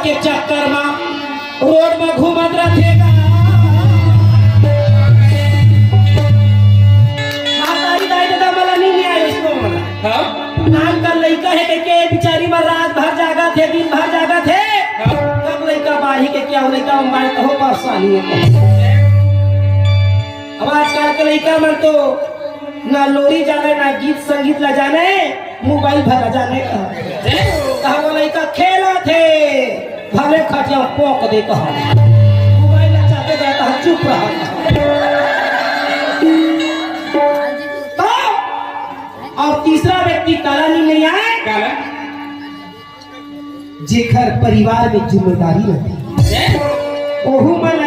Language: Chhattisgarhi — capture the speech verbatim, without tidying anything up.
के चक्कर मा रोड मा घूमत रथे गा। महतारी दाई ददा मला नींद नइ आए उसको मला। हाँ? नान कन लइका हे कहिके बिचारी मन रात भर जागत हे, दिन भर जागत हे। हाँ। कब लइका बाढ़ही कहिके, अउ लइका मन बाढ़ही त हो परेशानी हे। अब आजकल के लइका मन तो ना लोरी जाने, ना गीत संगीत ला जाने, मोबाइल भर जाने का। कहा वो लइका खेलत हे, भले खटिया पोंक दे कहा। मोबाइल ला चाहते जाता है, चुप रहा। तो, और तीसरा व्यक्ति काला नींद नइ आए, काला? जेकर परिवार में जिम्मेदारी रहिथे, ओहू मन